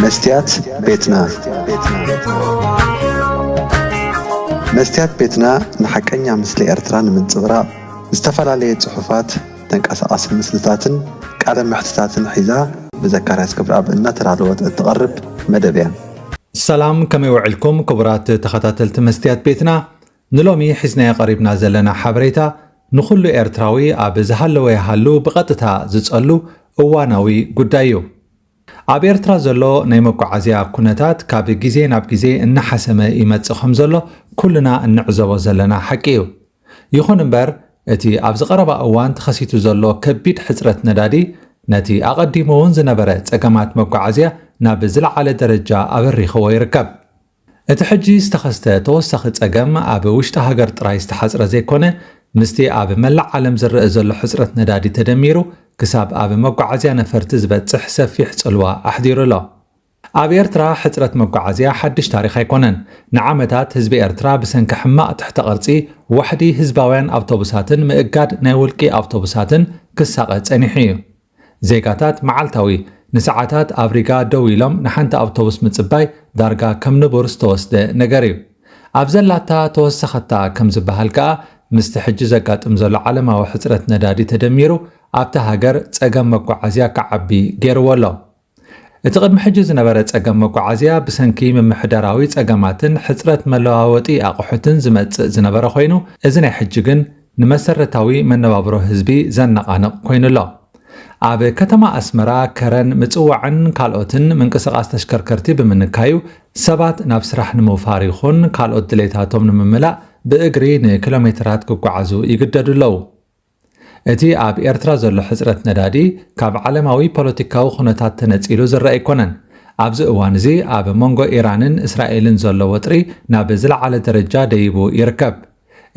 መስትያት ቤትና። መስትያት ቤትና ንሓቀኛ ምስሊ ኤርትራ ንምንጽብራቕ ዝተፈላለየ ጽሑፋት፣ ተንቀሳቓሲ ምስልታትን ቃለ መሕትታትን ሒዛ ብዘካርያስ ክብረኣብ እናተዳለወት እትቐርብ መደብ እያ። ሰላም፣ ከመይ ውዕልኩም ክቡራት ተኸታተልቲ መስትያት ቤትና? ንሎሚ ሒዝናዮ ቀሪብና ዘለና ሓበሬታ ንኹሉ ኤርትራዊ ኣብ ዝሃለወ ይሃሉ ብቐጥታ ዝጸሉ እዋናዊ ጉዳይ እዩ። ኣብ ኤርትራ ዘሎ ናይ መጓዓዝያ ኩነታት ካብ ግዜ ናብ ግዜ እናሓሰመ ይመጽእ ከም ዘሎ ኩልና እንዕዘቦ ዘለና ሓቂ እዩ። ይኹን እምበር፣ እቲ ኣብዚ ቀረባ እዋን ተኸሲቱ ዘሎ ከቢድ ሕጽረት ነዳዲ ነቲ ኣቐዲሙ እውን ዝነበረ ጸገማት መጓዓዝያ ናብ ዝለዓለ ደረጃ ኣበሪኽዎ ይርከብ። እቲ ሕጂ ዝተኸስተ ተወሳኺ ጸገም ኣብ ውሽጢ ሃገር ጥራይ ዝተሓጽረ ዘይኮነ፣ ምስቲ ኣብ መላእ ዓለም ዝረአ ዘሎ ሕጽረት ነዳዲ ተደሚሩ፣ ክሳብ ኣብ መጓዓዝያ ነፈርቲ ዝበጽሕ ሰፊሕ ጽልዋ ኣሕዲሩ ኣሎ። ኣብ ኤርትራ ሕጽረት መጓዓዝያ ሓድሽ ታሪኽ ኣይኮነን። ንዓመታት ህዝቢ ኤርትራ ብሰንኪ ሕማቕ ትሕተ ቅርጺ ዋሕዲ ህዝባውያን ኣውቶቡሳትን ምእጋድ ናይ ውልቂ ኣውቶቡሳትን ክሳቐ ጸኒሑ እዩ። ዜጋታት መዓልታዊ ንሰዓታት ኣብ ሪጋ ደው ኢሎም ንሓንቲ ኣውቶቡስ ምጽባይ ዳርጋ ከም ንቡር ዝተወስደ ነገር እዩ። ኣብ ዘላታ ተወሰኸታ ከም ዝበሃል ከኣ፣ ምስቲ ሕጂ ዘጋጥም ዘሎ ዓለማዊ ሕጽረት ነዳዲ ተደሚሩ፣ ኣብታ ሃገር ጸገም መጓዓዝያ ክዓቢ ገይርዎ ኣሎ። እቲ ቅድሚ ሕጂ ዝነበረ ጸገም መጓዓዝያ ብሰንኪ ምምሕዳራዊ ጸገማትን ሕጽረት መለዋወጢ ኣቑሑትን ዝመጽእ ዝነበረ ኮይኑ፣ እዚ ናይ ሕጂ ግን ንመሰረታዊ መነባብሮ ህዝቢ ዘነቓንቕ ኮይኑ ኣሎ። ኣብ ከተማ ኣስመራ ከረን ምጽዋዕን ካልኦትን ምንቅስቓስ ተሽከርከርቲ ብምንካዩ፣ ሰባት ናብ ስራሕ ንምውፋር ይኹን ካልኦት ድሌታቶም ንምምላእ ብእግሪ ንኪሎሜትራት ክጓዓዙ ይግደዱ ኣለዉ። እቲ ኣብ ኤርትራ ዘሎ ሕጽረት ነዳዲ ካብ ዓለማዊ ፖለቲካዊ ኩነታት ተነጺሉ ዝረኣ ኣይኮነን። ኣብዚ እዋን እዚ ኣብ መንጎ ኢራንን እስራኤልን ዘሎ ወጥሪ ናብ ዝለዓለ ደረጃ ደይቡ ይርከብ።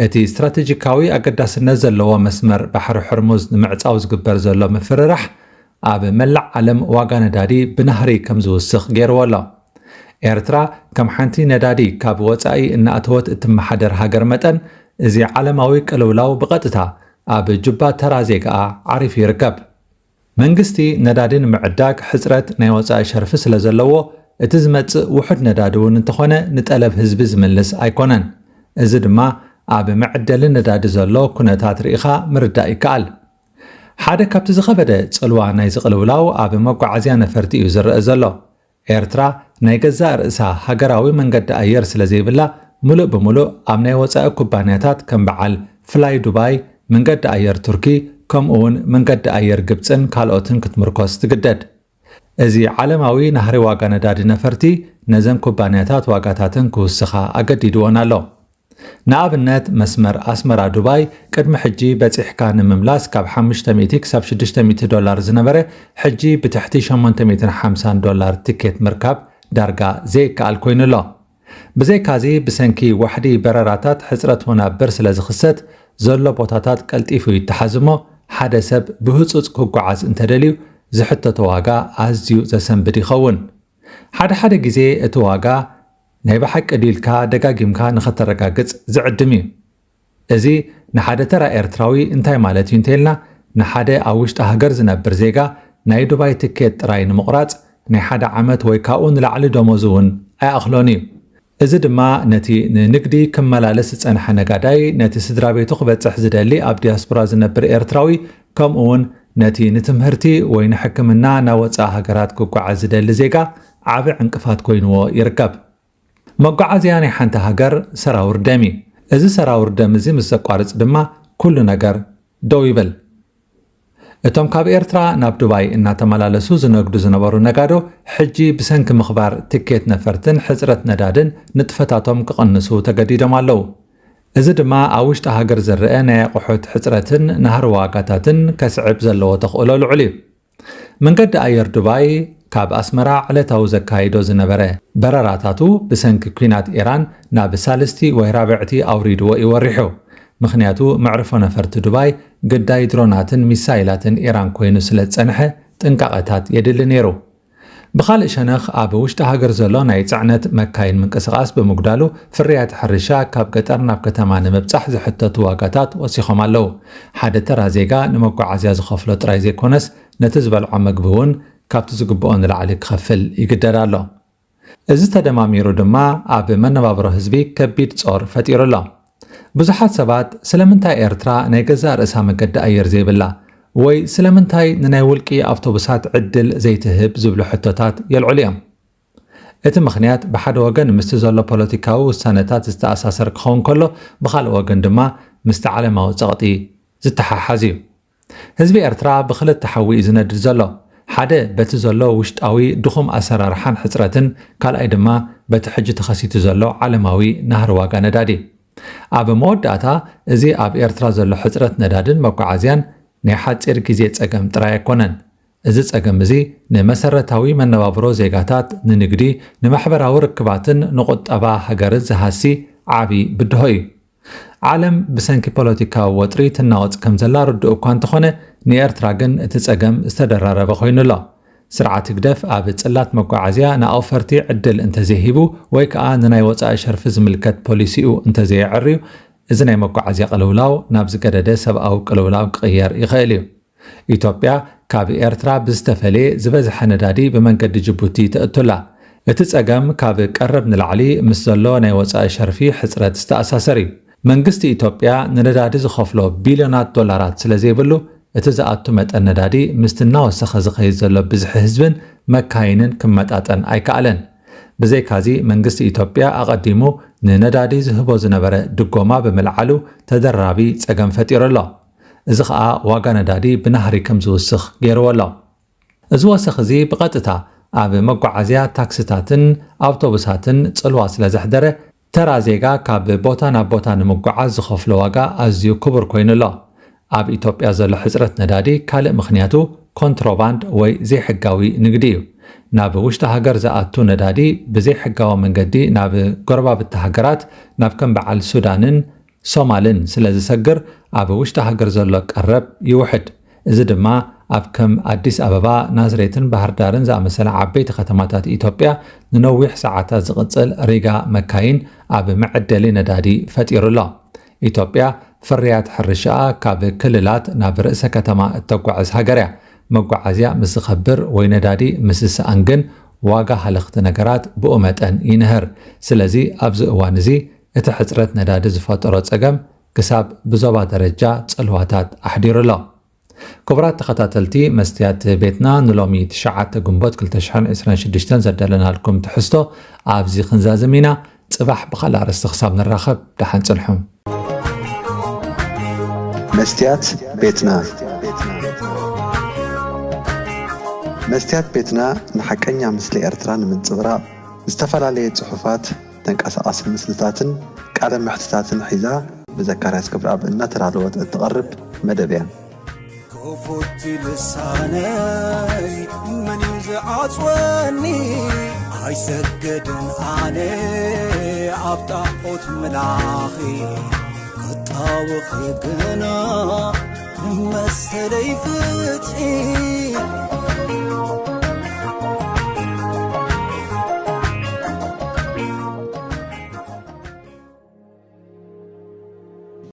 እቲ ስትራቴጂካዊ ኣገዳስነት ዘለዎ መስመር ባሕሪ ሕርሙዝ ንምዕጻው ዝግበር ዘሎ ምፍርራሕ፣ ኣብ መላእ ዓለም ዋጋ ነዳዲ ብናህሪ ከም ዝውስኽ ገይርዎ ኣሎ። ኤርትራ ከም ሓንቲ ነዳዲ ካብ ወጻኢ እናእተወት እትመሓደር ሃገር መጠን፣ እዚ ዓለማዊ ቅልውላው ብቐጥታ ኣብ ጁባ ተራ ዜጋኣ ዓሪፉ ይርከብ። መንግስቲ ነዳዲ ንምዕዳግ ሕጽረት ናይ ወጻኢ ሸርፊ ስለ ዘለዎ፣ እቲ ዝመጽእ ውሑድ ነዳዲ እውን እንተኾነ ንጠለብ ህዝቢ ዝምልስ ኣይኮነን። እዚ ድማ ኣብ መዐደሊ ነዳዲ ዘሎ ኩነታት ርኢኻ ምርዳእ ይከኣል። ሓደ ካብቲ ዝኸበደ ጽልዋ ናይዚ ቅልውላው ኣብ መጓዓዝያ ነፈርቲ እዩ ዝረአ ዘሎ። ኤርትራ ናይ ገዛእ ርእሳ ሃገራዊ መንገዲ ኣየር ስለ ዘይብላ፣ ምሉእ ብምሉእ ኣብ ናይ ወጻኢ ኩባንያታት ከም በዓል ፍላይ ዱባይ፣ መንገዲ ኣየር ቱርኪ፣ ከምኡ እውን መንገዲ ኣየር ግብጽን ካልኦትን ክትምርኮስ ትግደድ። እዚ ዓለማዊ ናህሪ ዋጋ ነዳዲ ነፈርቲ ነዘን ኩባንያታት ዋጋታተን ክውስኻ ኣገዲድወን ኣሎ። ንኣብነት፣ መስመር ኣስመራ ዱባይ ቅድሚ ሕጂ በጺሕካ ንምምላስ ካብ ሓሙሽተ ሚእቲ ክሳብ ሽዱሽተ ሚእቲ ዶላር ዝነበረ፣ ሕጂ ብትሕቲ ሸሞንተ ሚእትን ሓምሳን ዶላር ትኬት ምርካብ ዳርጋ ዘይከኣል ኮይኑ ኣሎ። ብዘይካዚ፣ ብሰንኪ ዋሕዲ በረራታት ሕጽረት ወናብር ስለ ዝኽሰት፣ ዘሎ ቦታታት ቀልጢፉ ይተሓዝ እሞ፣ ሓደ ሰብ ብህጹጽ ክጓዓዝ እንተደልዩ፣ ዝሕተቶ ዋጋ ኣዝዩ ዘሰንብድ ይኸውን። ሓደ ሓደ ግዜ እቲ ዋጋ ናይ ብሓቂ ድዩ ኢልካ ደጋጊምካ ንኸተረጋግጽ ዝዕድም እዩ። እዚ ንሓደ ተራ ኤርትራዊ እንታይ ማለት እዩ እንተኢልና፣ ንሓደ ኣብ ውሽጢ ሃገር ዝነብር ዜጋ ናይ ዱባይ ትኬት ጥራይ ንምቑራጽ ናይ ሓደ ዓመት ወይ ካብኡ ንላዕሊ ደሞዙ እውን ኣይኣኽሎን እዩ። እዚ ድማ ነቲ ንንግዲ ክመላለስ ዝጸንሐ ነጋዳይ፣ ነቲ ስድራ ቤቱ ክበጽሕ ዝደሊ ኣብ ዲያስፖራ ዝነብር ኤርትራዊ፣ ከምኡ እውን ነቲ ንትምህርቲ ወይ ንሕክምና ናብ ወጻኢ ሃገራት ክጓዓዝ ዝደሊ ዜጋ ዓቢ ዕንቅፋት ኮይንዎ ይርከብ። መጓዓዝያ ናይ ሓንቲ ሃገር ሰራውር ደም እዩ። እዚ ሰራውር ደም እዚ ምስ ዘቋርጽ ድማ ኩሉ ነገር ደው ይብል። እቶም ካብ ኤርትራ ናብ ዱባይ እናተመላለሱ ዝነግዱ ዝነበሩ ነጋዶ፣ ሕጂ ብሰንኪ ምኽባር ትኬት ነፈርትን ሕጽረት ነዳድን ንጥፈታቶም ክቕንሱ ተገዲዶም ኣለዉ። እዚ ድማ ኣብ ውሽጢ ሃገር ዝረአ ናይ ኣቑሑት ሕጽረትን ናህሪ ዋጋታትን ከስዕብ ዘለዎ ተኽእሎ ልዑል እዩ። መንገዲ ኣየር ዱባይ ካብ ኣስመራ ዕለታዊ ዘካይዶ ዝነበረ በረራታቱ ብሰንኪ ኲናት ኢራን ናብ ሳልስቲ ወይ ራብዕቲ ኣውሪድዎ እዩ ወሪሑ። ምኽንያቱ፣ መዕርፎ ነፈርቲ ዱባይ ግዳይ ድሮናትን ሚሳይላትን ኢራን ኮይኑ ስለ ዝጸንሐ፣ ጥንቃቐታት የድሊ ነይሩ። ብኻልእ ሸነኽ፣ ኣብ ውሽጢ ሃገር ዘሎ ናይ ጽዕነት መካይን ምንቅስቓስ ብምጉዳሉ፣ ፍርያት ሕርሻ ካብ ገጠር ናብ ከተማ ንምብጻሕ ዝሕተቱ ዋጋታት ወሲኾም ኣለዉ። ሓደ ተራ ዜጋ ንመጓዓዝያ ዝኸፍሎ ጥራይ ዘይኮነስ፣ ነቲ ዝበልዖ መግቢ እውን ካብቲ ዝግብኦ ንላዕሊ ክኸፍል ይግደድ ኣሎ። እዚ ተደማሚሩ ድማ ኣብ መነባብሮ ህዝቢ ከቢድ ጾር ፈጢሩ ኣሎ። ብዙሓት ሰባት ስለምንታይ ኤርትራ ናይ ገዛእ ርእሳ መገዲ ኣየር ዘይብላ ወይ ስለምንታይ ንናይ ውልቂ ኣውቶቡሳት ዕድል ዘይትህብ ዝብሉ ሕቶታት የልዕሉ እዮም። እቲ ምኽንያት ብሓደ ወገን ምስቲ ዘሎ ፖለቲካዊ ውሳነታት ዝተኣሳሰር ክኸውን ከሎ፣ ብኻልእ ወገን ድማ ምስቲ ዓለማዊ ጸቕጢ ዝተሓሓዝ እዩ። ህዝቢ ኤርትራ ብኽልተ ሓዊ እዩ ዝነድድ ዘሎ። ሓደ በቲ ዘሎ ውሽጣዊ ድኹም ኣሰራርሓን ሕጽረትን፣ ካልኣይ ድማ በቲ ሕጂ ተኸሲቱ ዘሎ ዓለማዊ ናህሪ ዋጋ ነዳዲ። ኣብ መወዳእታ፣ እዚ ኣብ ኤርትራ ዘሎ ሕጽረት ነዳድን መጓዓዝያን ናይ ሓጺር ግዜ ጸገም ጥራይ ኣይኮነን። እዚ ጸገም እዚ ንመሰረታዊ መነባብሮ ዜጋታት፣ ንንግዲ፣ ንማሕበራዊ ርክባትን ንቁጠባ ሃገርን ዝሃሲ ዓቢ ብድሆ እዩ። ዓለም ብሰንኪ ፖለቲካዊ ወጥሪ ትናወጽ ከም ዘላ ርዱእ እኳ እንተኾነ፣ ንኤርትራ ግን እቲ ጸገም ዝተደራረበ ኮይኑ ኣሎ። ስርዓት ህግደፍ ኣብ ጽላት መጓዓዝያ ንኣውፈርቲ ዕድል እንተዘይሂቡ ወይ ከኣ ንናይ ወጻኢ ሸርፊ ዝምልከት ፖሊሲኡ እንተዘየዕርዩ፣ እዚ ናይ መጓዓዝያ ቅልውላው ናብ ዝገደደ ሰብኣዊ ቅልውላው ክቕየር ይኽእል እዩ። ኢትዮጵያ ካብ ኤርትራ ብዝተፈልየ ዝበዝሐ ነዳዲ ብመንገዲ ጅቡቲ ተእቱላ። እቲ ጸገም ካብ ቀረብ ንላዕሊ ምስ ዘሎ ናይ ወጻኢ ሸርፊ ሕጽረት ዝተኣሳሰር እዩ። መንግስቲ ኢትዮጵያ ንነዳዲ ዝኸፍሎ ቢልዮናት ዶላራት ስለ ዘይብሉ፣ እቲ ዝኣቱ መጠን ነዳዲ ምስቲ እናወሰኸ ዝኸይድ ዘሎ ብዝሒ ህዝብን መካይንን ክመጣጠን ኣይከኣለን። ብዘይካዚ፣ መንግስቲ ኢትዮጵያ ኣቐዲሙ ንነዳዲ ዝህቦ ዝነበረ ድጎማ ብምልዓሉ ተደራቢ ጸገም ፈጢሩ ኣሎ። እዚ ኸኣ ዋጋ ነዳዲ ብናህሪ ከም ዝውስኽ ገይርዎ ኣሎ። እዚ ወሰኽ እዚ ብቐጥታ ኣብ መጓዓዝያ ታክስታትን ኣውቶቡሳትን ጽልዋ ስለ ዘሕደረ፣ ተራ ዜጋ ካብ ቦታ ናብ ቦታ ንምጓዓዝ ዝኸፍሎ ዋጋ ኣዝዩ ክቡር ኮይኑ ኣሎ። ኣብ ኢትዮጵያ ዘሎ ሕጽረት ነዳዲ ካልእ ምኽንያቱ ኮንትሮባንድ ወይ ዘይሕጋዊ ንግዲ እዩ። ናብ ውሽጢ ሃገር ዝኣቱ ነዳዲ ብዘይሕጋዊ መንገዲ ናብ ጎረባብቲ ሃገራት፣ ናብ ከም በዓል ሱዳንን ሶማልን ስለ ዝሰግር፣ ኣብ ውሽጢ ሃገር ዘሎ ቀረብ ይውሕድ። እዚ ድማ ኣብ ከም ኣዲስ ኣበባ፣ ናዝሬትን ባህር ዳርን ዝኣመሰላ ዓበይቲ ከተማታት ኢትዮጵያ ንነዊሕ ሰዓታት ዝቕጽል ሪጋ መካይን ኣብ መዐደሊ ነዳዲ ፈጢሩ ኣሎ። ኢትዮጵያ ፍርያት ሕርሻኣ ካብ ክልላት ናብ ርእሰ ከተማ እተጓዕዝ ሃገር እያ። መጓዓዝያ ምስ ዝኸብር ወይ ነዳዲ ምስ ዝሰኣን ግን፣ ዋጋ ሃለኽቲ ነገራት ብኡ መጠን ይንህር። ስለዚ ኣብዚ እዋን እዚ እቲ ሕጽረት ነዳዲ ዝፈጠሮ ጸገም ክሳብ ብዞባ ደረጃ ጽልዋታት ኣሕዲሩ ኣሎ። ክቡራት ተኸታተልቲ መስትያት ቤትና፣ ንሎሚ ትሽዓተ ግንቦት ክልተ ሽሕን ዕስራን ሽዱሽተን ዘዳለናልኩም ትሕዝቶ ኣብዚ ክንዛዝም ኢና። ጽባሕ ብኻልእ ኣርእስቲ ክሳብ ንራኸብ፣ ደሓን ጽንሑ። መስትያት ቤትና። መስትያት ቤትና ንሓቀኛ ምስሊ ኤርትራ ንምንጽብራቕ፣ ዝተፈላለየ ጽሑፋት፣ ተንቀሳቓሲ ምስልታትን ቃለ መሕትታትን ሒዛ ብዘካርያስ ክብረኣብ እናተዳለወት እትቐርብ መደብ እያ። ክፉት ልሳነይ መን እዩ ዝዓጽወኒ? ኣይሰግድን ኣነ ኣብ ጣዖት ምላኺ፣ ክጣወኺ ግና ንመሰለይ ፍትሒ።